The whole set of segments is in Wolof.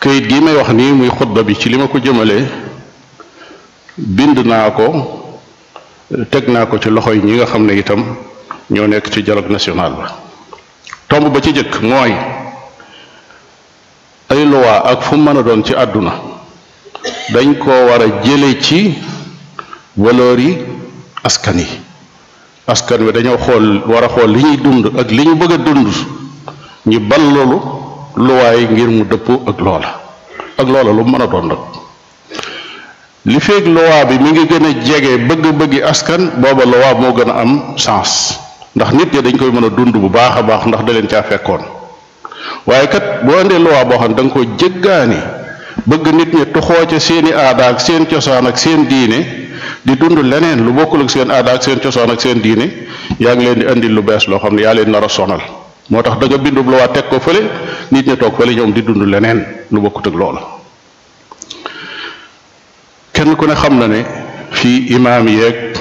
këyit gi may wax nii muy xutba bi ci li ma ko jëmale bind naa ko teg naa ko ci loxo yi ñi nga xam ne itam ñoo nekk ci dialogue national ba. tomb ba ci jëkk mooy ay loi ak fu mën a doon ci àdduna dañ koo war a jële ci valeur yi askan yi. askan wi dañoo war a xool li ñuy dund ak li ñu bëgg a dund ñu bal loolu luwaay ngir mu dëppoo ak loola lu mën a doon nag. li feeg loi bi mi ngi gën a jege bëgg-bëggi askan booba loi moo gën a am sens ndax nit ñi dañ koy mën a dund bu baax a baax ndax da leen caa fekkoon. waaye kat boo indee loi boo xam ne da nga ko jëggaani bëgg nit ñi tuxoo ca seeni aada ak seen cosaan ak seen diine di dund leneen lu bokkul ak seen aada ak seen cosaan ak seen diine yaa ngi leen di andil lu bees loo xam ne yaa leen nar a sonal. moo tax da nga bindub loi teg ko fële nit ñi toog fële ñoom di dund leneen lu bokkut ak loola. kenn ku ne xam na ne fii imaam yeeg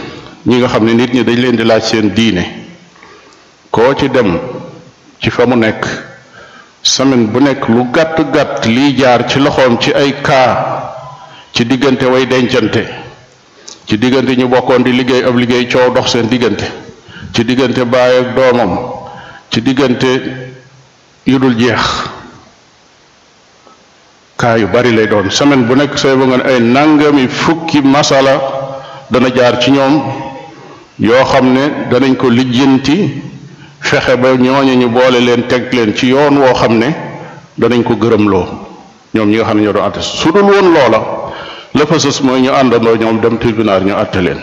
ñi nga xam ne nit ñi dañ leen di laaj seen diine koo ci dem ci fa mu nekk semaine bu nekk lu gàtt gàtt liy jaar ci loxoom ci ay kaa ci diggante way dencante, ci diggante ñu bokkoon di liggéey ab liggéey coow dox seen diggante, ci diggante baay ak doomam, ci diggante yu dul jeex kaa yu bari lay doon. semaine bu nekk sooy ba nga ne ay nangami fukki masala dana jaar ci ñoom yoo xam ne danañ ko lijjanti fexe ba ñooñu ñu boole leen teg leen ci yoon woo xam ne danañ ko gërëmloo ñoom ñi nga xam ne ñoo doon àtte. su dul woon loola la fa sës mooy ñu àndandoo ñoom dem tribunal ñu àtte leen.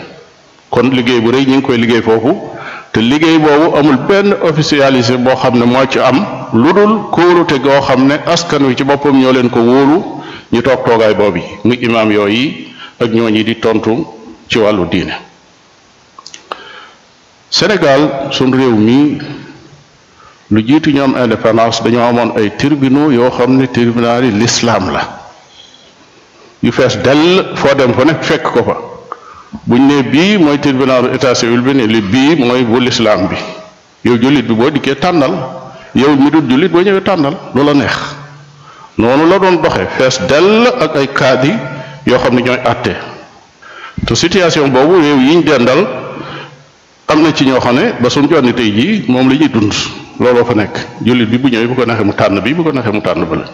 kon liggéey bu rëy ñu ngi koy liggéey foofu, te liggéey boobu amul benn officialisé boo xam ne moo ci am lu dul kóolute goo xam ne askan wi ci boppam ñoo leen ko wóolu ñu toog toogaay boobu muy imaam yooyu ak ñooñi di tontu ci wàllu diine. Sénégal suñ réew mi lu jiitu ñoom indépendance dañoo amoon ay tribunaux yoo xam ne tribunal yi l'islam la yu fees dell, foo dem fa nekk fekk ko fa. buñ ne bii mooy tribunalu état civil bi ne li bii mooy bu l'islam bi, yow jullit bi boo dikkee tànnal, yow mi dul jullit boo ñëwee tànnal lu la neex. noonu la doon doxe fees dell ak ay kaadi yoo xam ne ñooy àtte. te situation boobu réew yiñ dendal am na ci ñoo xam ne ba suñ jonni tey jii moom la ñuy dund, looloo fa nekk. jullit bi bu ñëwee bu ko neexee mu tànn bi, bu ko neexee mu tànn ba la.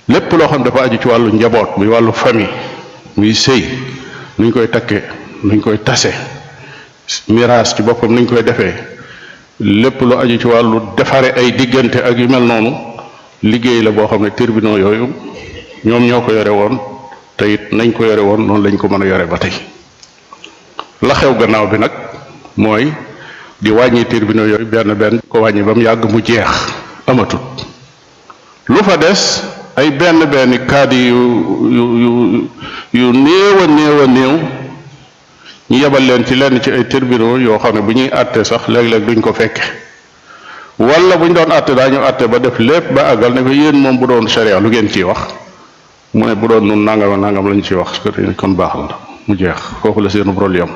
lépp loo xam ne dafa aju ci wàllu njaboot muy wàllu famille, muy sëy, nuñ koy takkee, nuñ koy tase, miraas ci boppam nuñ koy defee, lépp lu aju ci wàllu defare ay diggante ak yu mel noonu, liggéey la boo xam ne tribunaux yooyu ñoom ñoo ko yore woon, te it nañ ko yore woon noonu lañ ko mën a yore ba tey. la xew gannaaw bi nag mooy di wàññi tribunaux yooyu benn benn ko wàññi ba mu yàgg mu jeex, amatut. lu fa des ay benn benn kaadi yu néew a néew ñu yebal leen ci lenn ci ay tribunaux yoo xam ne bu ñuy àtte sax léeg-léeg duñ ko fekke, wala buñ doon àtte daañu àtte ba def lépp ba àggal ne ko yéen moom bu doon sharia lu ngeen ciy wax, mu ne bu doon nun nangam nangam lañ ciy wax, kon baax la mu jeex. foofu la seenu rôle yam.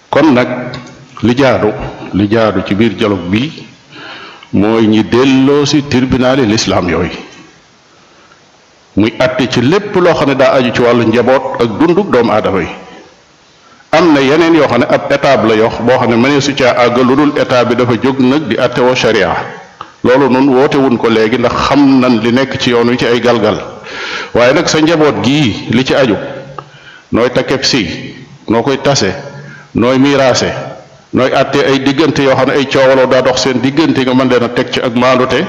kon nag li jaadu ci biir dialogue bi mooy ñi delloo si tribunal yi l'islam yooyu muy àtte ci lépp loo xam ne daa aju ci wàllu njaboot ak dunduk doomu aadama yi. am na yeneen yoo xam ne ab étape la yox boo xam ne mënee su caa àgg lu dul état bi dafa jóg nag di àtte woo sharia. loolu noonu woote wuñ ko léegi ndax xam nañ li nekk ci yoon wi ci ay galgal. waaye nag sa njaboot gii li ci aju, nooy takkeb si, noo koy tase, nooy miiraase, nooy àtte ay diggante yoo xam ne ay coowaloo daa dox seen diggante nga mën leen a teg ci ak maandute,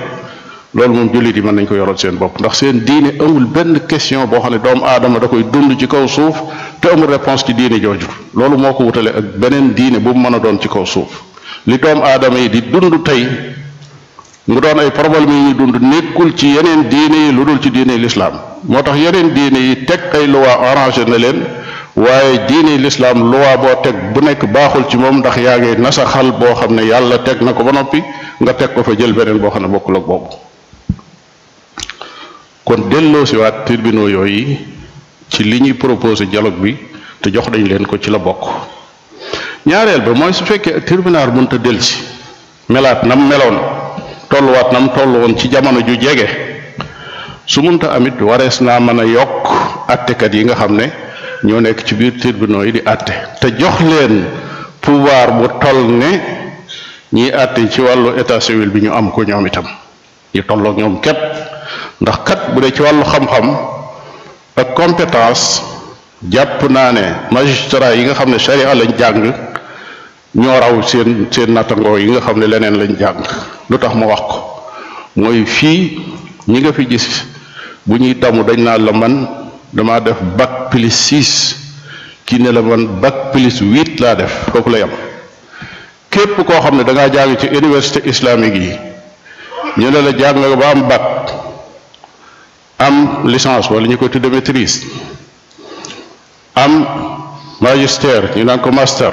loolu moom jullit yi mën nañ ko yoroon seen bopp. ndax seen diine amul benn question boo xam ne doomu aadama da koy dund ci kaw suuf te amul réponse ci diine jooju. loolu moo ko wutale ak beneen diine bu mu mën a doon ci kaw suuf. li doomu aadama yi di dund tey mu doon ay problème yi ñuy dund nekkul ci yeneen diine yi lu dul ci diine l'islam. moo tax yeneen diine yi teg ay loi arrangé na leen, waaye diine l'islam loi boo teg bu nekk baaxul ci moom ndax yaa ngi nasaxal boo xam ne yàlla teg na ko ba noppi nga teg ko fa jël beneen boo xam ne bokkul ak boobu. kon delloo si waat tribunaux yooyu ci li ñuy proposé dialogue bi te jox dañ leen ko ci la bokk. ñaareel ba mooy su fekkee tribunal mënta delsi melaat nam meloon tolluwaat na mu toll woon ci jamono ju jege su munta amit warees naa mën a yokk attekat yi nga xam ne ñoo nekk ci biir tribunaux yi di atte te jox leen pouvoir bu toll ne ñiy atte ci wàllu état civil bi ñu am ko ñoom itam ñu tolloog ñoom képp ndax kat bu dee ci wàllu xam-xam ak compétence jàpp naa ne magistrat yi nga xam ne charia lañ jàng ñoo raw seen nattangoo yi nga xam ne leneen lañ jàng lu tax ma wax ko mooy fii ñi nga fi gis bu ñuy damu dañ naa la man dama def bac plus 6 kii ne la man bac plus 8 laa def foofu la yam képp koo xam ne da ngaa jàng ci université islamique yi ñu ne la jàng nga ba am bac am licence wala ñu koy tudde maîtrise am magistère ñu naan ko master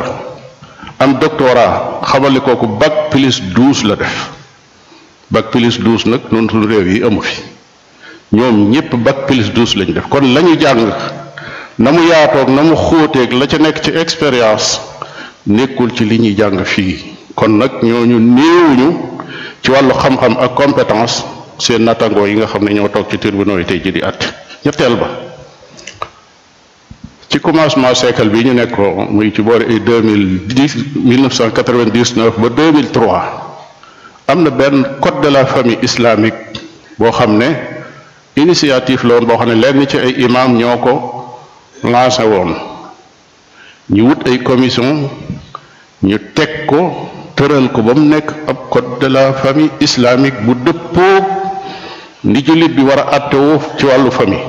am doctorat xamal ni kooku bac plus 12 la def bac plus 12 nag noonu suñu réew yi amu fi ñoom ñëpp bac plus 12 lañu def kon la ñu jàng na mu yaatoog na mu xóoteeg la ca nekk ci expérience nekkul ci li ñuy jàng fii kon nag ñooñu néewuñu ci wàllu xam-xam ak compétence seen nattangoo yi nga xam ne ñoo toog ci tribunaux yi tey ji di at ñetteel ba ci commencement siècle bi ñu nekk ko muy ci boori ay 1999 ba 2003 am na benn code de la famille islamique boo xam ne initiative la woon boo xam ne lenn ci ay imam ñoo ko lancé woon ñu wut ay commission ñu teg ko tëral ko ba mu nekk ab code de la famille islamique bu dëppoo ni jullit bi war a àttewoo ci wàllu famille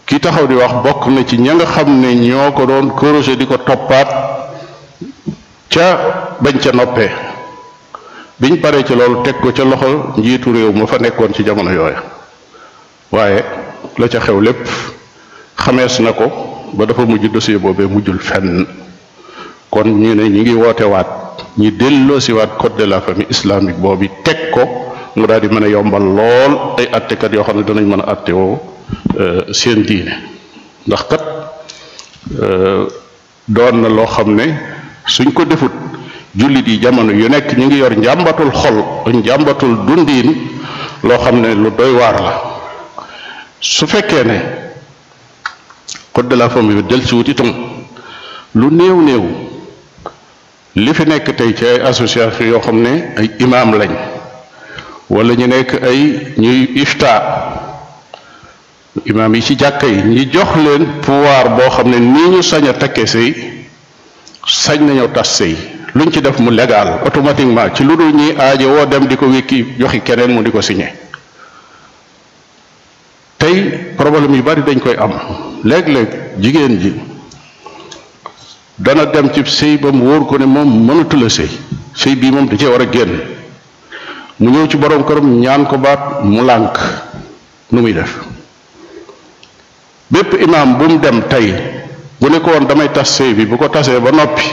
ki taxaw di wax bokk na ci ña nga xam ne ñoo ko doon corriger di ko toppaat ca bañ ca noppee biñ paree ci loolu teg ko ca loxo njiitu réew ma fa nekkoon ci jamono yooya waaye la ca xew lépp xamees na ko ba dafa mujj dossier boobee mujjul fenn kon ñu ne ñi ngi woote waat ñi delloo si waat code de la famille islamique boobu teg ko mu daal di mën a yombal lool ay attekat yoo xam ne danañ mën a attewoo seen diine ndax kat doon na loo xam ne suñ ko defut jullit yi jamono yu nekk ñu ngi yor njàmbatul xol njàmbatul dundiin loo xam ne lu doy waar la su fekkee ne code de la famille bi del si wut itam lu néew li fi nekk tey ci ay association yoo xam ne ay imam lañ wala ñu nekk ay ñuy ifta imam yi ci jàkka yi ñi jox leen pouvoir boo xam ne nii ñu sañ a takke sëy sañ nañoo tas sëy luñ ci def mu légal automatiquement ci lu dul ñuy aaje woo dem di ko wékki joxi keneen mu di ko signé tey problème yu bari dañ koy am léeg-léeg jigéen ji dana dem ci sëy ba mu wóor ko ne moom mënatula sëy bii moom da cee war a génn mu ñëw ci borom këram ñaan ko baat mu lànk nu muy def bépp imaam bu mu dem tey bu ne ko woon damay tas sëy bi bu ko tasee ba noppi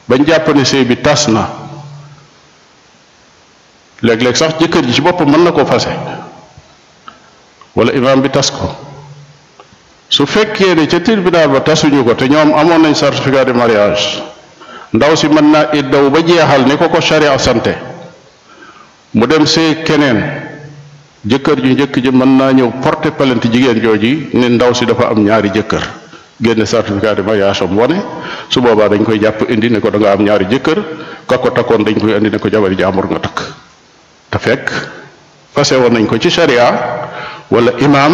bañ jàpp ne sëy bi tas na léeg-léeg sax jëkkër ji ci boppam mën na koo fase wala imaam bi tas ko su fekkee ne ca tribunal ba tasuñu ko te ñoom amoon nañ certificat de mariage ndaw si mën naa iddaw ba jeexal ni ko charia santé mu dem sëy keneen jëkkër ju njëkk ji mën naa ñëw porter plainte jigéen jooji ne ndaw si dafa am ñaari jëkkër génne certificat de mariage am wane su boobaa dañ koy jàpp indi ne ko da nga am ñaari jëkkër ka ko takkoon dañ koy indi ne ko jabari jàmbur nga takk te fekk fase woon nañ ko ci sharia wala imaam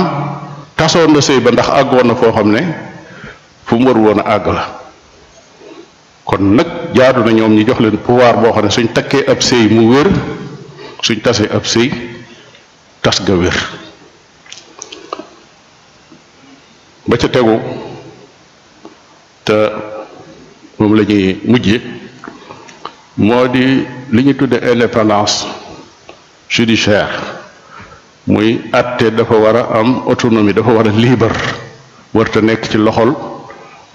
tasoon na sëy ba ndax àggoon na foo xam ne fu mu war woon a àgg la kon nag jaadu na ñoom ñi jox leen pouvoir boo xam ne suñ takkee ab sëy mu wér suñ tasee ab sëy tas ga wér ba ca tegu te moom la ñuy mujje moo di li ñu tudde indépendance judiciaire muy àtte dafa war a am autonomie dafa war a libre warta nekk ci loxol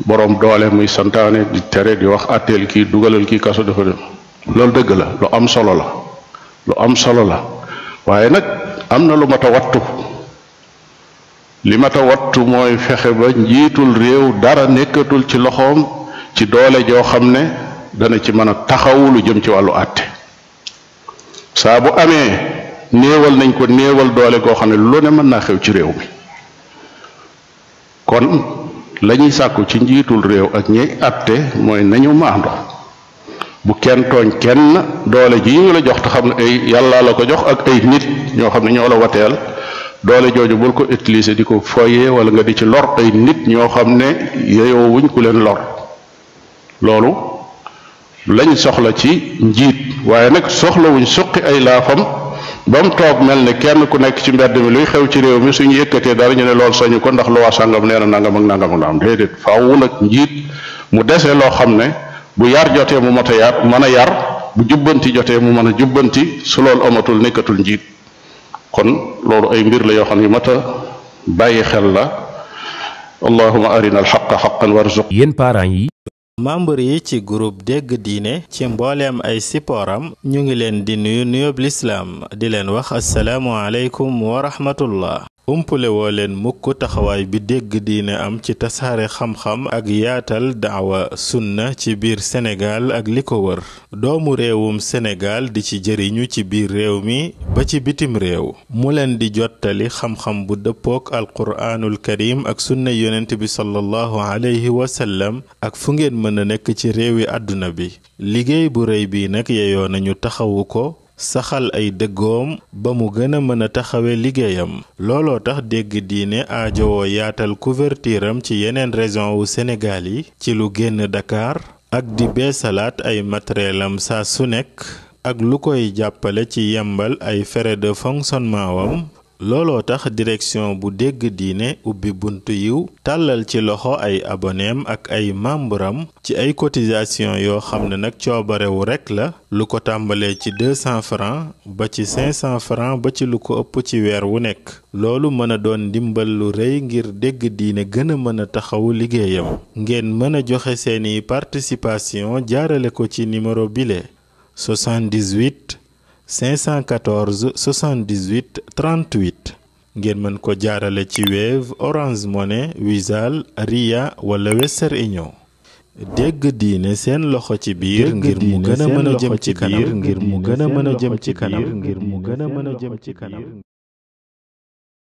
boroom doole muy santaane di tere di wax àtteel kii dugalal kii kaso dafa dem loolu dëgg la lu am solo la lu am solo la waaye nag am na lu mat a wattu li mat a wattu mooy fexe ba njiitul réew dara nekkatul ci loxoom ci doole joo xam ne dana ci mën a taxawu lu jëm ci wàllu àtte saa bu amee néewal nañ ko néewal doole goo xam ne lu ne mën naa xew ci réew mi. kon lañuy sàkku ci njiitul réew ak ñiy àtte mooy nañu maandu, bu kenn tooñ kenn. doole ji ñu la jox te xam ne ay yàlla la ko jox ak ay nit ñoo xam ne ñoo la wateel, doole jooju bul ko utiliser di ko foyee wala nga di ci lor ay nit ñoo xam ne yeyoo wuñ ku leen lor. loolu lañ soxla ci njiit, waaye nag soxlawuñ suqi ay laafam ba mu toog mel ne kenn ku nekk ci mbedd mi luy xew ci réew mi suñu yëkkatee dara ñu ne loolu sañu ko ndax lu waa sàngam nee na nangam ak nangam ak nangam. déedéet, faaw nag njiit mu desee loo xam ne bu yar jotee mu mën a yar, bu jubbanti jotee mu mën a jubbanti. su loolu amatul nekkatul njiit. kon loolu ay mbir la yoo xam ne mat a bàyyi xel la. allahuma arina alxaqa xaqan warzuq. yéen parents yi. membre yi ci groupe dégg diine ci mbooleem ay sipooram ñu ngi leen di nuyu nuyoob lislaam di leen wax asalaamu aleykum wa rahmatullah. umpule woo leen mukk taxawaay bi dégg diine am ci tasaare xam-xam ak yaatal daawa sunna ci biir Sénégal ak li ko wër. doomu réewum Sénégal di ci jëriñu ci biir réew mi ba ci bitim réew. mu leen di jottali xam-xam bu dëppook alquraanul karim ak sunna yonent bi sallallahu alayhi wa sallam ak fu ngeen mën a nekk ci réewi àdduna bi. liggéey bu rëy bi nag yeyoo nañu taxawu ko, saxal ay dëggoom ba mu gën a mën a taxawe liggéeyam. looloo tax dégg diine aajowoo yaatal couverture am ci yeneen région wu Sénégal yi ci lu génn Dakar ak di beesalaat ay matériel am saa su nekk ak lu koy jàppale ci yembal ay frais de fonctionnement wam. looloo tax direction bu dégg diine ubbi buntu yiw tàllal ci loxo ay aboneem ak ay membram ci ay cotisation yoo xam ne nag coobarewu rekk la, lu ko tàmbalee ci 200 francs ba ci 500 francs ba ci lu ko ëpp ci weer wu nekk. loolu mën a doon ndimbal lu rëy ngir dégg diine gën a mën a taxawu liggéeyam. ngeen mën a joxe seeni participation jaarale ko ci numéro bile 78 514 78 38. ngeen mën ko jaarale ci Wave, Orange Money, Wizall, Ria wala Western Union. dégg diine seen loxo ci biir ngir mu gën a mën a jëm ci kanam.